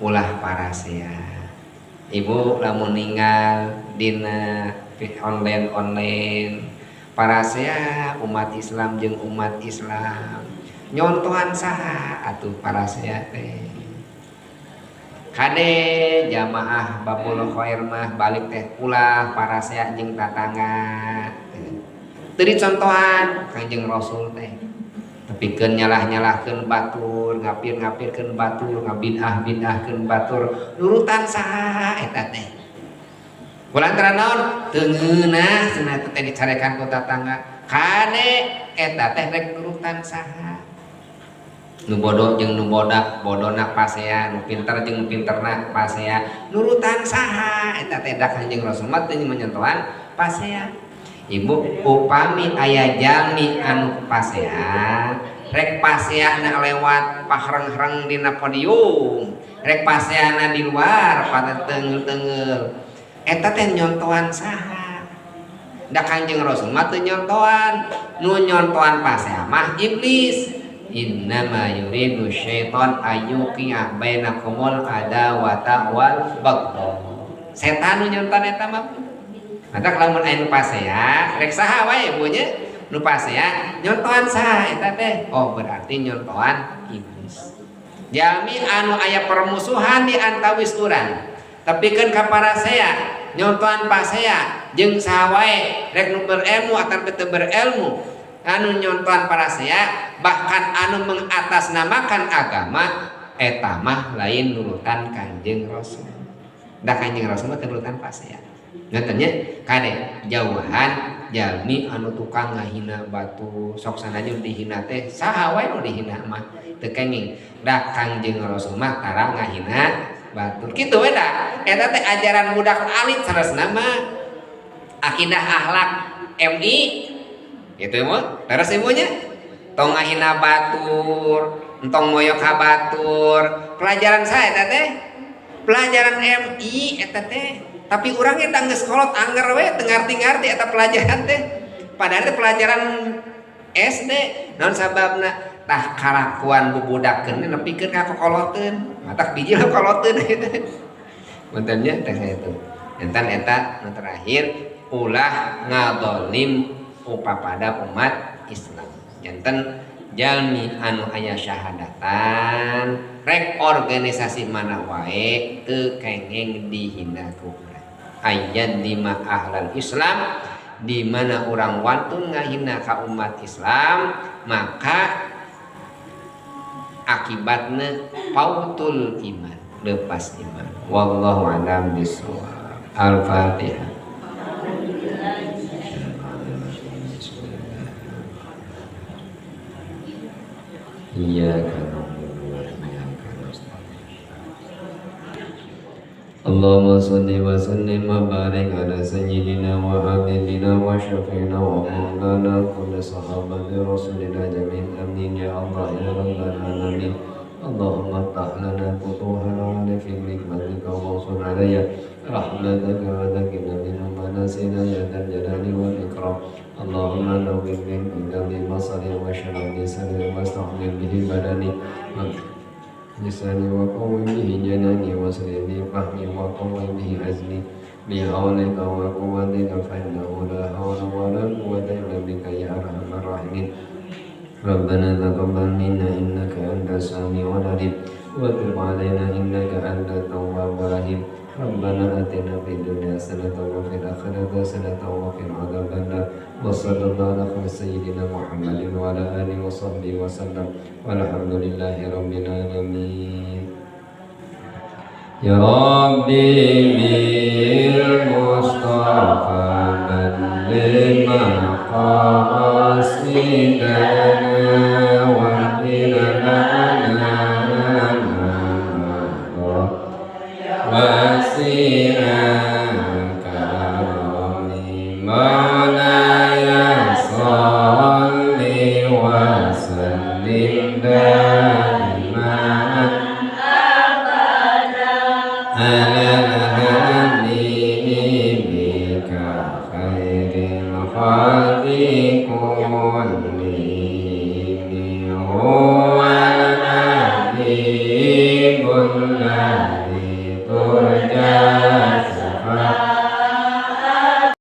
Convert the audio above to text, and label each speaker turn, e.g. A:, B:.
A: Ulah parasea. Ibu lamun ninggal dina online-online parasea umat Islam jeung umat Islam nyontohan saha atuh parasea teh. Kade jamaah Babul Khair mah balik teh ulah parasea jeung tatangga. Teu dicontohan Kanjeng Rasul teh. Tepikeun nyalah-nyalahkeun batur, ngapir-ngapirkeun batur, ngabid'ah-bid'ahkeun batur, nurutan saha eta teh. Kulantaran naon? Teu ngeunah cenah teh dicarekan ku tatangga. Kade eta teh rek nurutan saha? Nu bodoh jeung nu bodak, bodona pasea, nu pinter jeung nu pinterna pasea. Nurutan saha eta teh da Kanjeng Rasul mah teu menyentuhan pasea. Ibu upami aya jalmi anu pasea, rek paseana lewat pahreng-hreng dina podium, rek paseana di luar pada tenggel-tenggel. Eta teh nyontohan saha? Da Kanjeng Rasul mah teu nyontohan, nu nyontohan pasea mah iblis. Innama yuridu syaitan ayyuqi'a bainakumul adawata wal baghdha. Setan nu nyontohan eta mah. Maka lamun aya nu pasea, rek saha wae ibu nya nu pasea nyontohan saha eta teh? Oh, berarti nyontohan iblis. Jalmi anu aya permusuhan di antawis urang, tepikeun ka parasea, nyontohan pasea jeung saha wae rek nu berilmu atawa teu berilmu, anu nyontohan parasea bahkan anu mengatasnamakan agama eta mah lain nurutan Kanjeng Rasul. Da Kanjeng Rasul mah teu nurutan pasea. Nganten nya kade jauhan jalmi anu tukang ngahina batu sok sanajan dihina teh saha wae nu dihina mah teu kenging. Da Kanjeng Rasul mah tara ngahina batur. Kitu we da eta teh ajaran budak alit sanesna mah akidah akhlak MI gitu mah terus ibunya tong ngahina batur entong moyok ka batur pelajaran saya eta teh pelajaran MI eta teh. Tapi urang ge geus kolot anger we teu ngarti-ngarti eta pelajaran teh. Padahal teh pelajaran SD naon sababna tah kalakuan bubudakeun nepikeun ka kokoloteun. Matak biji lah koloteun gitu. Punten nya teh saya itu. Enten eta nu terakhir ulah ngadolim upapada umat Islam. Janten jalmi anu aya syahadatan rek organisasi mana wae teu kenging dihina ku urang. Ayat lima ahlal Islam di mana orang wantun ngahina ka umat Islam maka akibatna pautul iman, lepas iman. Wallahu a'lam bishawab. Al-Fatihah. Iyyaka na'budu wa iyyaka nasta'in.
B: Allahumma salli wa sallim wa barik ala sayyidina wa habibina wa syafi'ina wa maulana kulli sahabati rasulillah jami'in. Amin ya Allah ya rabbal alamin. Allahumma ftah lana futuhan fi nikmatika wa ansur alayya rahmataka wa dhakkirna minhu ma nasina ya dzal jalali wal ikram. Allahumma nawwir min qalbi basari wa shrah li sadri wa astaghfir bihi badani lisani wa qawwi bihi janani wa sri bi fahmi wa qawwi bihi azmi bi hawlika wa quwwatika fa innahu la hawla wa la quwwata illa bika ya arhamar rahimin. Rabbana taqabbal minna innaka antas samiul alim wa tub alaina innaka antat tawwabur rahim. Rabbana atina fid dunya hasanatan wa fil akhirati hasanatan wa qina adzabannar. Wa sallallahu ala sayyidina Muhammadin wa ala alihi wa sahbihi wa sallam. Walhamdulillahi rabbil alamin. Ya Rabbi bil Mustafa balligh maqasidana wa ilana wasi'an karami maulaya sholli wa sallim daiman abada ala habibika khairil khalqi kullihim huwal habibul Ahli turja.